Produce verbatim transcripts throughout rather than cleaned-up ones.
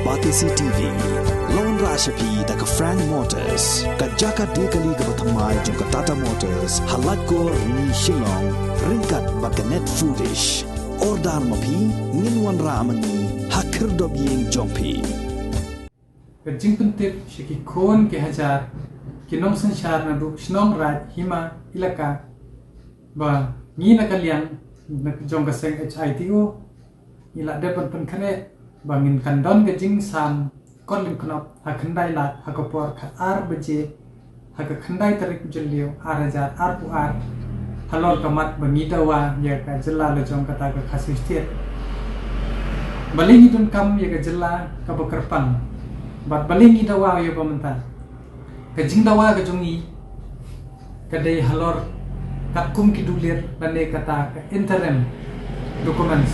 Batesi T V la wanrah sha phi da ka Frank Motors, ka jaka die kali kaba thymmai jong ka Tata Motors, ha Laitkor, Rni, Shillong, ryngkat bad ka Net Foodish. Order ma phi, ngin wanrah ma ngi ha khyrdop ïing jong phi. Ka jingpyntip sha ki khun ki hajar ki nongsynshar naduh shnong raid hima elaka, ba ngi na ka liang na jong ka seng H I T O ngi la dep ban pynkhreh ba ngin kan don ka jingsam kot lyngknop ha khyndai lad ha ka por khatar baje ha ka khyndai tarik Jylliew ar hajar arphew ar, halor ka mat ba ngi dawa ïa ka jylla la jong kata ka Khasi State. Balei ngi donkam ïa ka jylla kaba kyrpang bad balei ngi dawa ïa ba mynta? Ka jingdawa ka jong ngi ka dei halor katkum ki dulir lane kata ka interim documents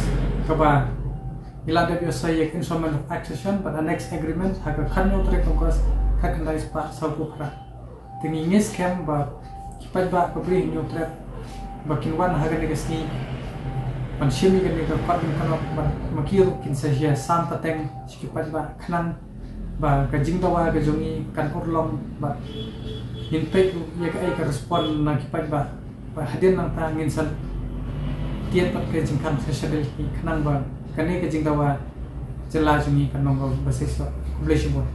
kaba ngi la dep ïoh soi ïa ka Instrument of Accession bad Annex Agreement ha ka khathynñiew tarik August khatkhyndai spah sawphew phra. Te ngi ngeit skhem ba ki paidbah ka Bri Hynñiewtrep ba kin wan ha kane ka sngi ban shim ïa kane ka kot lyngknop bad ma ki ruh kin sa ïasam pateng sha ki paidbah khnang ba ka jingdawa ka jong ngi kan urlong bad ngin peit ruh ïa kaei ka respond na ki paidbah. Ba hadien nangta ngin sa tied pat ka jingkhang sha sha Delhi khnang ba kane ka jingdawa jylla jong ngi kan long kaba seisoh. Khublei shibun.